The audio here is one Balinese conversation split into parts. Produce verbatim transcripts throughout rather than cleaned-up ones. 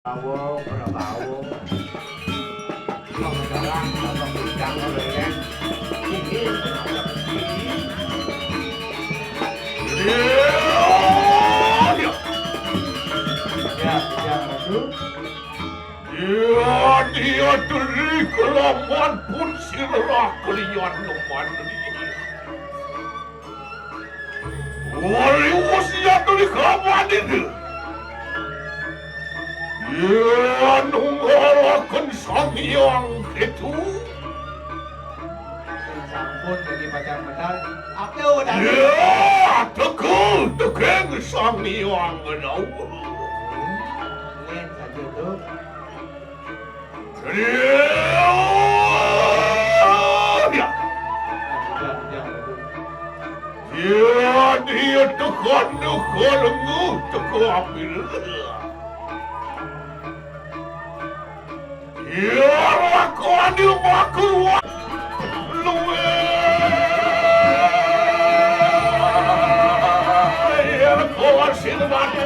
Prabawa, Prabawa. Panggalang, Abang Bujang, Leleng. Ini, ini. Ya, ya, maju. Ya, dia teri kelawan pun sirah kalian numan. Wali usia tuli kapan itu? Ya, nunggalaken Sang Hyang Ketu. Sampun bagi pacar medal. Apa udah? Ya, tekel, tekeng Sang Hyang Ketu. Yen saja tuh. Dia, dia, dia, dia tekan, tekan, tekan, teka apil. Dia lakukan dia makan luwe. Dia lakukan sini mati.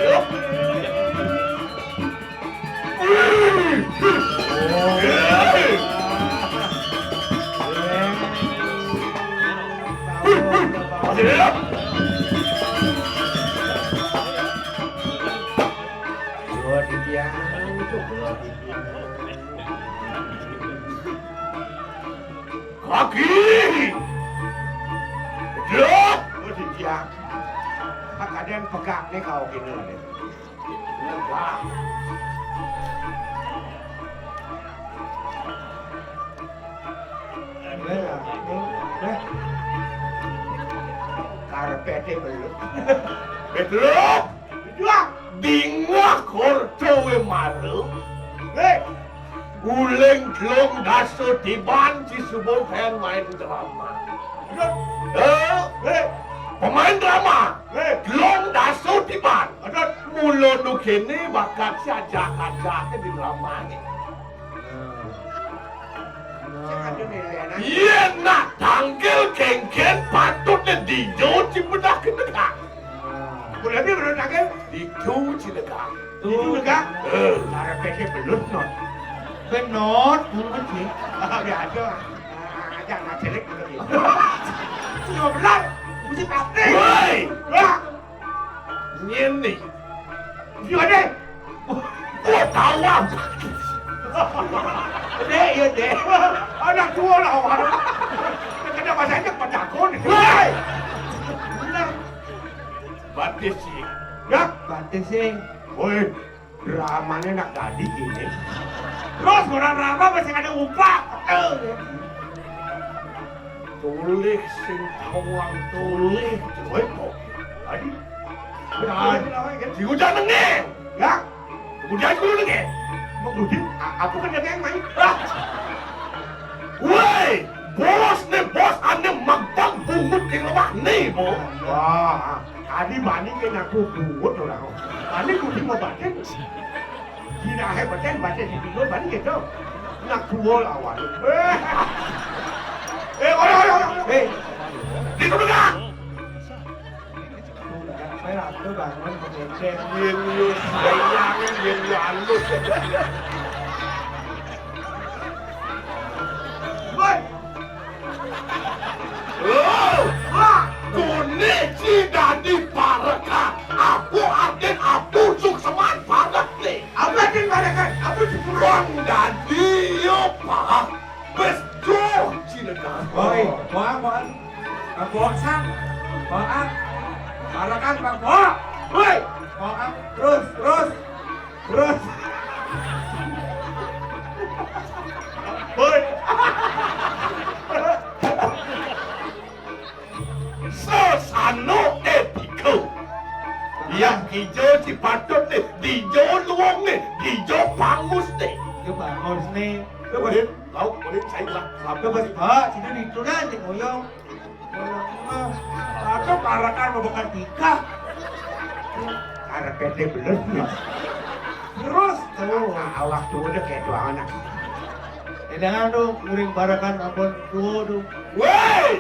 Kaki! Dek! Oh, dia. Kadén pegak né kau kéné. Enggak. Karepé belut. Belut. Dingah korto wé mara. Hé. Uling telung dasa tiban ci subun pemain drama. Hé. Hé. Pemain drama. Hé. Telung dasa tiban. Aduh. Mula nu kéné bakat si ajak-ajak di dramané. Yén nak tangkil kéngkén patutné dija ci bedak negak. Kuwi bener tangkil. Ditu ci negak. Ditu negak. Eh. Karepé belut, Not. Benot, mun kecil. Biasa. Aja nak jelek gitu. Sudah benar. Mesti pasti. Woi. Wah. Ngéné. Iya, Dék. Wah, tawang. Dék, iya, Dék. Anak tua lah, orang. Kena bahasa aja petakon. Woi. Bener. Batis sih. Ya, batis sih. Woi, dramanya nak dadi gini. Terus orang drama masih ada umpak. Eh. Tulih sing tawang tulih. Woi, kok tadi? Benar. Diudah nengeng. Ya. Udah dulu nengeng. Mau udah? A-, apa kan nengeng main? Ah. Woi, bos né bos ané magbang bungut ing lewah né, Bo. Wah, tadi bani kena aku bungut orang. Tadi kudu mau batin. Tidak hebatnya baca di video balik gitu. Nak kuol awal. Eh, orang, orang, orang. Eh, di tu dengar. Saya ratu bangun, saya cek. Yen yo sayang, yen yo halus. Woi. Loh, Pak, kuné ci dadi parekan. Apa artin Abdu Sukseman parek né? Apa artin parekan? Apa Sukseman? Bang dadi yo, Pak. Wis tuh, ci negak. Woi, Pak, Pak. Pak, Pak, Sang. Pak, parekan, Pak, Pak. Woi, Pak, terus, terus. Terus. Woi. Sesano etika. Yang ijo ci patut né, dijo luwung né, dijo pangus né. Dijo pangus né. Lauk, boleh saya lah. Apa, Pak? Sini ditunan, di koyong. Aku parakan mau bukan tiga. Karena P T belum. Terus tuh. Awak tuh udah kayak dua anak. Edangan dong, uring parakan ampun tuh dong. Woi,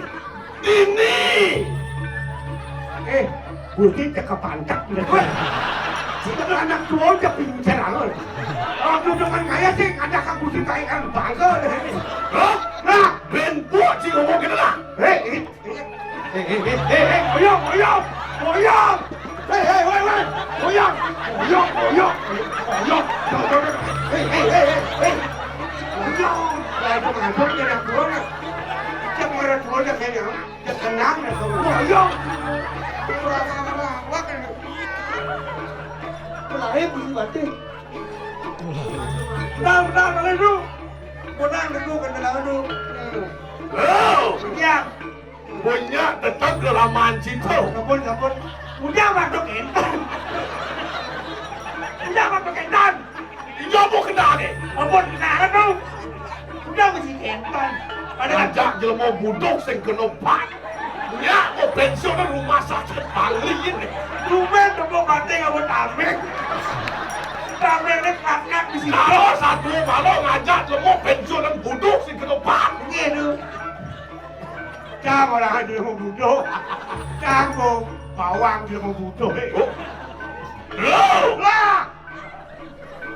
ini. Eh, Gusti cekep pantek. Anak tua udah pincer amat. Orang tuh dengan kaya sih ada kamu sih kayak kan bangga deh. Hah? Nah, bén buat sih ngomong gitu lah. Hei, hei, hei, hei, hei, hei, oyong, oyong, oyong. Hei, hei, hei, hei, oyong, oyong, oyong, oyong. Hei, hei, hei, hei, hei. Oyong. Ya, itu masuk ke yang tua. Cek orang tua udah kayak Tenang ya, kamu. Wah, iya. Wah, wah, wah, wah, wah. Mulai pusing batin. Bentar, bentar, bentar dulu. Bentar dulu, bentar dulu. Oh, iya. Punya tetap kelamaan cinta. Ampun, ampun. Udah waktu kentan. Udah waktu kentan. Iya, mau kenal deh. Ampun, kenal tuh. Udah mesti kentan. Ada ngajak jelema buduk sing kena pan. Ya, mau pensiun rumah sakit Bali ini. Lumen tepuk mati kamu tameng. Tameng ini ngakak di sini. Kalau satu malam ngajak jelema pensiun buduk sing kena pan. Gitu. Cang orang aja mau buduk. Cang mau bawang dia mau buduk. Oh. Lah.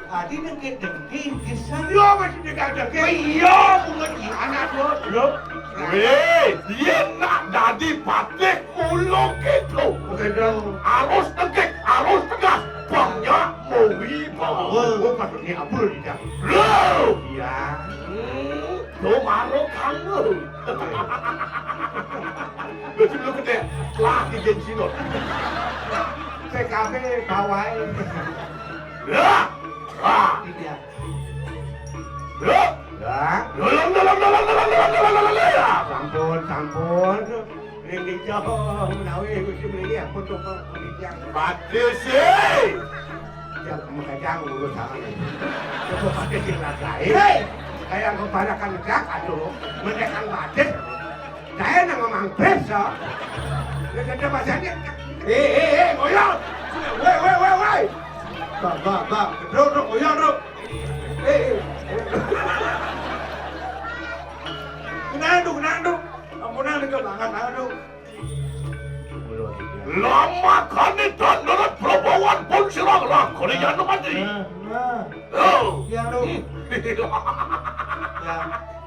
Adi dengkit-dengkit, kisah. Yo, masih dengkit-dengkit. Iya, bunga di anak lo. Lo. Wéh, yén nak dadi patih mula kéto. Bener. Harus tegak, harus tegas. Banyak mawibawa. Oh, oh, patutnya abul, tidak. Lo. Iya. Hmm, lo maro kamu. Betul lo gedé. Lah, di gengsi lo. P K B bawain. Ya. Ah. Iya. Loh? Lah? Dolong, dolong, dolong, dolong, dolong, dolong, dolong, ya. Sampun, sampun. Ring dijauh, menawi Gusti mriki ampun coba menikah. Batis, eh. Ya, makanya ngurus tangan. Coba pakai sing lagae. Hei! Kayak kebarakan negak, aduh. Menekan batis. Saya nang ngomong bes, ya. Ya, ada bahasanya. Eh, eh, eh, ngoyong. Woi, woi, woi, woi. Bang, bang, bang. Bro, bro, ngoyong, bro. Eh, eh. Kenal tuh, kenal tuh. Ampunan itu banget, banget tuh. Lama kani dan darat prabawan pun sirang lah kalian mati. Nah, nah. Oh. Ya, lu. Hmm. Ya.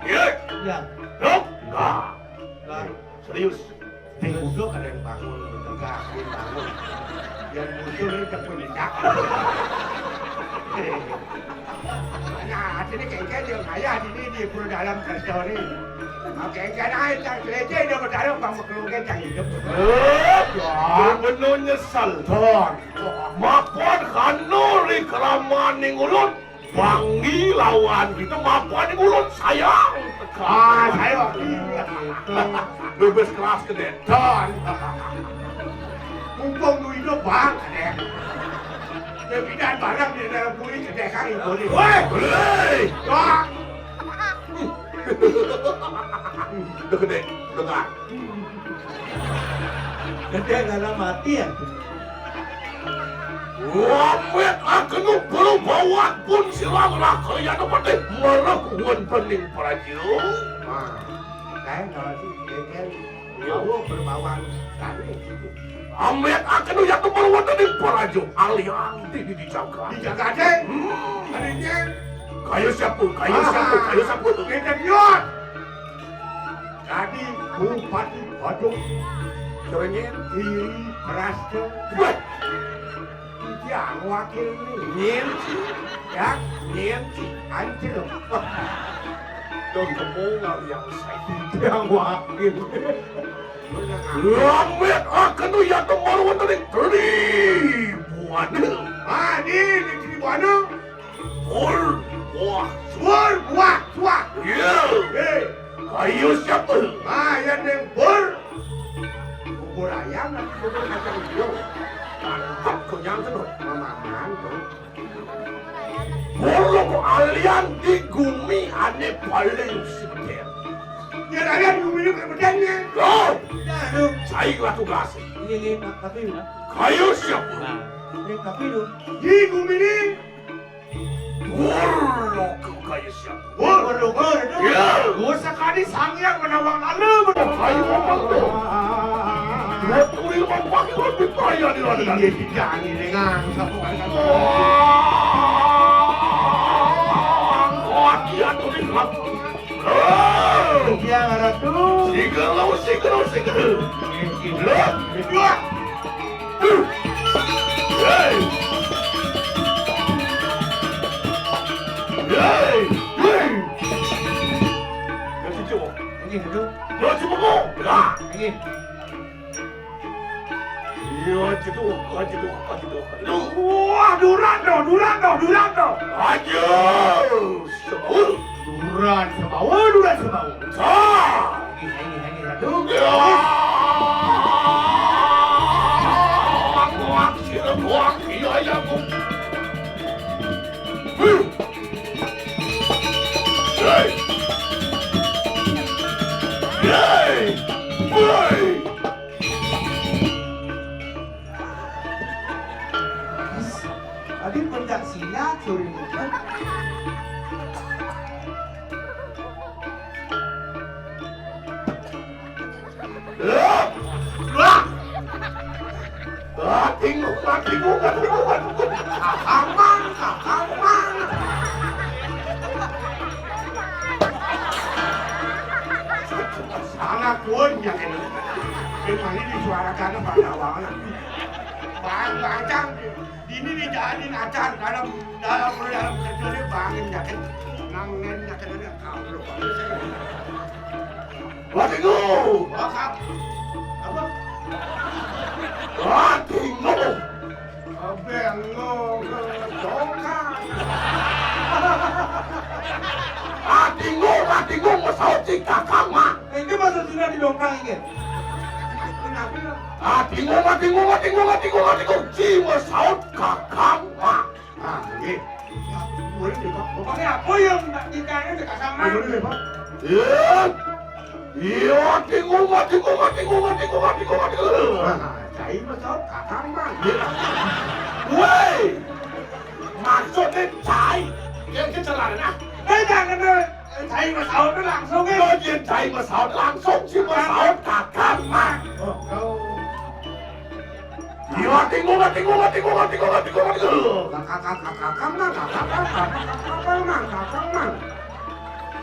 Iya. Ya. Loh, enggak. Enggak. Serius. Di musuh ada yang bangun, tegak, dia bangun. Yang musuh ini tak punya cak. Nah, sini kengkeng dia kaya di sini di pura dalam kerja ni. Nah, kengkeng aja tak kerja dia berdarah bang berkeluarga tak hidup. Eh, benar nyesal. Don. Mapan kanu ri keraman ning ulun. Wangi lawan kita mapan ning ulun sayang. Ah, saya wakil. Gitu. Bebas kelas kedé. Don. Mumpung duitnya bang, kedé. Dia pindah barang di dalam kulit kedé kali boleh. Woi, boleh. Don. Udah gedé, udah gedé. Gedé dalam hati ya. Wamit akenu berbawat pun silang lah kalian apa deh merek wonten ing praja. Nah, kayak kalau si Deden, ya, berbawang tadi gitu. Amit akenu ya tuh wonten ing praja aliang di di dijaga. Dijaga deh. Hmm. Tadinya. Kayu siapa? Kayu siapa? Kayu siapa? Ngedek yot. Jadi Bupati Badung. Serengin. Iri Prasta. Wah. Yang wakil ni. Nyin. Ya, nyin. Hancur. Dong kemungau yang saya. Yang wakil. Lamit akan ya temor wonten ing Tribuana. Ah, di Tribuana. Pur, buah, pur, buah, buah. Iya. Eh. Kayu siapa? Ah, yang neng pur. Bubur ayam, nanti bubur kacang hijau. Mantap, kenyang terus. Mamaman tuh. Burung alian di gumi ane paling seger. Ya, alian di gumi ini berpedangnya. Loh. Nah, lu. Saya lah tugas. Iya, iya, Pak, tapi. Kayu siapa? Nah. Eh, tapi lu. Di gumi ini. Burung kayu siapa? Burung itu. Ya. Gua sekali sangyang menawang lalu. Kayu apa tuh? Kuwi mongko iki kok diperayani lho, Inggih, dijani dengan sapa wae. Wah, kuat ya, tuh, ini kuat. Oh. Iya, Ratu. Singgel, singgel, singgel. Inggih. Loh, dua. Hei. Hei. Hei. Inggih, Ratu. Lah, cuma kok. Lah. Inggih. Iya, cedok, cedok, cedok, cedok. Wah, duran to, duran to, duran to. Aduh, Semaul. Duran Semaul, duran Semaul. Sah. Ini, ini, ini, aduh. Ya. Kuat, kuat, iya, iya, kuat. Huh. Hei. Hei. Hei. Tadi pencak silat, sorry. Wah! Wah, bingung, wah, bingung, wah, bingung, wah, bingung. Kakang Mang, Kakang Mang. Salah pun ya kene. Sing mari disuarakan Pak Nawang. Bang, Bang Cang, ini dijalanin acan dalam, dalam, dalam kerjanya bangin yakin. Nang nen yakin ada kabur. Waduh. Apa? Apa? Waduh. Bengong, dongkang. Atingu, atingu, masaut si Kakang Mang. Ini maksud sudah didongkang ini. Kenapa? Atingu, atingu, atingu, atingu, atingu, si masaut Kakang Mang. Ah, ini. Boleh nih, Pak. Pokoknya apa yang minta ditanya ke Kakang Mang? Boleh nih, Pak. Iya. Iya, bingung, bingung, bingung, bingung, bingung, bingung. Nah, cai masalah kakang, Bang. Iya. Woi, maksudnya cai. Ya, kita lari, ah. Eh, jangan, eh, cai masalah itu langsung, eh. Oh, iya, cai masalah langsung, si masalah kakang, Bang. Oh, oh. Iya, bingung, bingung, bingung, bingung, bingung, bingung. Kakang, kakang, kakang, Bang, kakang, kakang, kakang, Bang, kakang, Bang.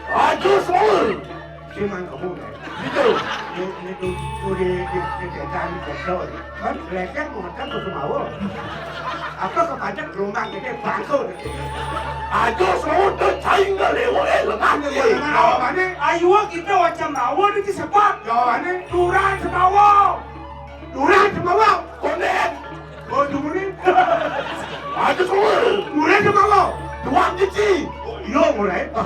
Aduh, Saul. Cuman kamu, ya. Gitu. Ini, ini tuh, tuh di, di, di desa ini betul. Kan lecet mau ngetem ke Sumbawa. Apa kepancet gelombang gede bangku. Aduh, semua udah cai nggak lewat, eh, lengah nih. Iya, lengah. Jawabannya, ayo kita wacam bawa di sepak. Jawabannya, duran sebawa. Duran sebawa. Konek. Oh, duran. Aduh, semua. Duran sebawa. Tuang kecil. Oh, iya, mulai. Oh,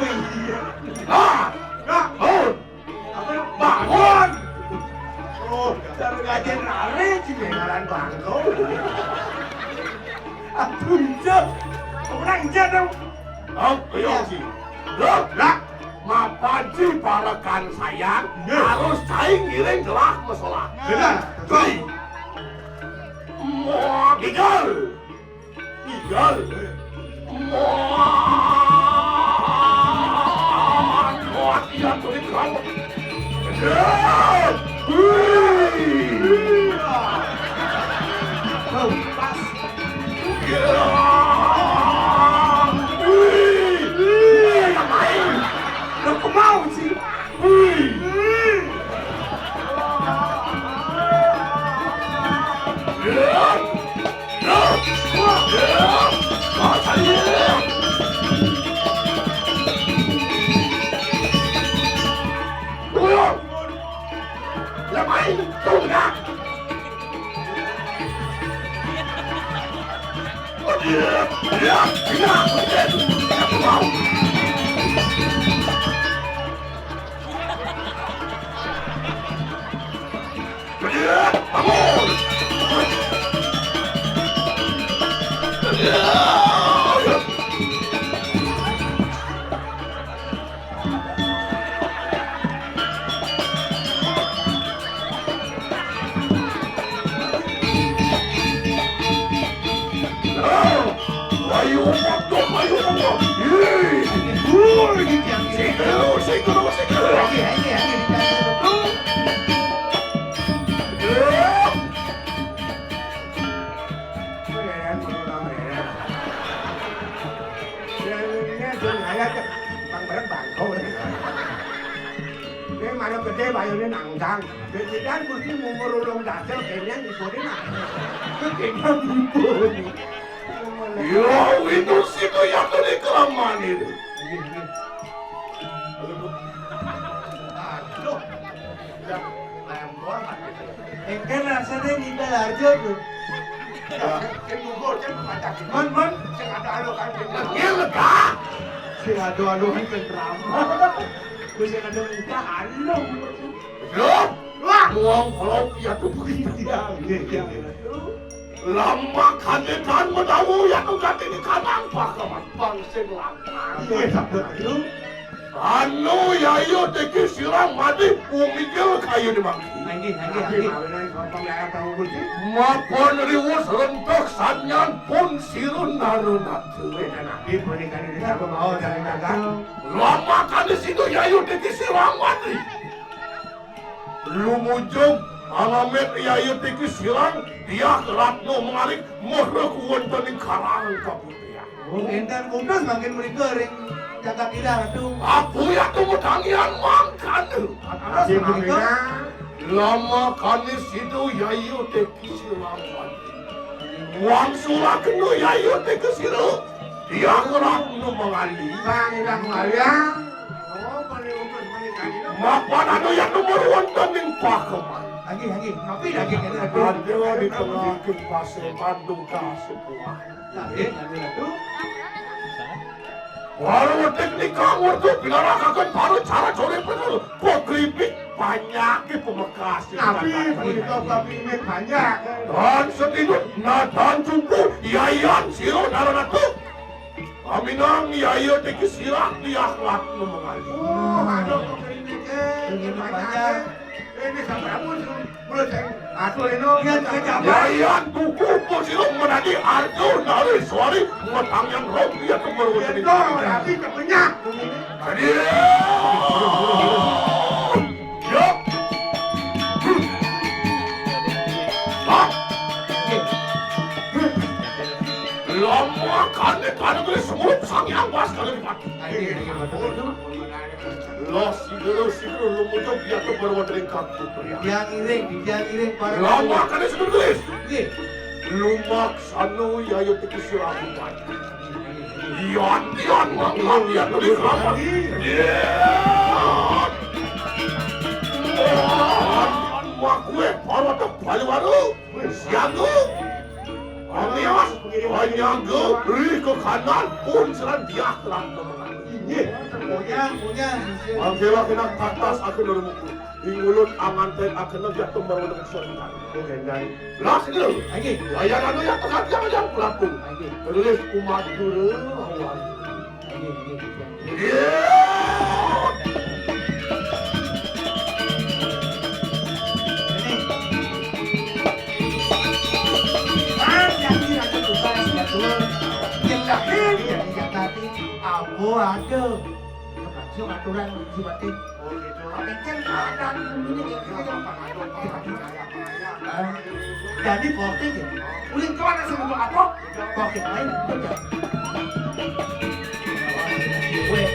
iya. Ah. Nah. Oh. Apa? Bangun. Oh, cara ngajen lari, cing, ngaran bangko. Aduh, Ijah. Orang Ijah dong. Oh, iya, Ci. Loh, lah, mapan, Ci, parekan sayang, iya, harus cai ngiring gelah masalah. Benar. Ci. Mau gigal. Tinggal. Wah, kuat dia tuh di kamu. Ya. Wih. Oh, pas. Ya. Wih. Wih, ngapain? Lo kemau sih? Wih. Wih. Ya. Ayo, ayo, ayo, Jangan aja, Bang, bareng bangko. Ini mana gede bayune nangkang. Bejidan Gusti ngumur ulung dasa kene ngikone nang. Kene ngikone. Ya, itu situ ya tuh di kelaman itu. Aduh. Engké rasane ninggal harjo tuh. Sing gugur, sing pacak. Mon, mon. Sing ada anu kan, sing ada. Iya, lega. Sing ada anu kan drama. Wis sing ada muka anu. Loh, wah, wong kalau ya tuh begitu ya. Iya, iya. Lama kadetan menawu ya tuh ganti di kamang pakeman bang sing lanang. Iya, betul. Anu yayu tiki sirang mati umikil kayu di mangki. Nggih, nggih, nggih. Mapan riwus rentok sanyan pun sirun narunatu. Lama kali situ yayu tiki sirang mati. Lumujug alamet yayu tiki sirang diah ratno mengarik merek wonten ing karang kaputrian. Oh, enten kutus mangkin mriko ring jagat ira, Ratu. Aku ya tumutangian mangkana. Terus mriko lama kani situ yayu teki silawan. Wang sulakno yayu teki sira. Diah ratno mengali. Bang, Bang Maria. Oh, paling utus menikah ini. Mapan anu yang nomor wonten ing pakeman. Lagi, lagi. Tapi lagi kene, Ratu. Ada di tengah pasir Bandung kasih. Nggih, nggih, Ratu. Para wedik nika ngurdu pinarakaken para cara sore petel. Pogripik banyak pemekas. Nabi punika pamimpin banyak. Dan setinut nadan jumpu yayan sira narana tu. Aminang yaya tiki sirah diah latno mengali. Oh, aduh, pogripik, eh, ini banyak. Ini sampai ampun, mulut saya. Aduh, ini. Iya, iya, iya. Yayan buku pusilo menadi arjo nari suari metang yang roh dia kembali. Iya, dong, rapi kepenyak. Jadi, ya. Hah? Lama kali pada beli semut sang yang pas kali mati. Iya, iya, iya, betul. Los, los, los, lumucuk dia ke berwa ringkat putri. Dia ngiring, dia ngiring para. Lama kali sebut gelis. Nggih. Lumaksana yayu tiki sirahutan. Iyan, iyan, mangkat, iyan, tulis rapat. Iyan. Iyan, makwe, para tebali waru. Siaga. Pangias, panyaga, ri ke kanan, pun seran diah terang temengan. Inggih. Punya, punya. Mangkela kena katas aku nurmukul. Ing ulun anganten akan jatuh baru dengan suatu kali. Oh, gendang. Las dulu. Lagi. Layan anu yang tengah tiang yang pelaku. Lagi. Terus umat dulu. Lagi, lagi, lagi. Iya. Ini. Ah, jadi raja tugas, ya, tuh. Yang lahir, ya, yang nanti. Apa ada? Sing aturan jiwate. Oh, gitu. Pakai kan keadaan ini kayak gitu kan. Hah? Jadi posting ya. Ulin tuan sing ngomong apa? Posting lain, betul ya? Weh,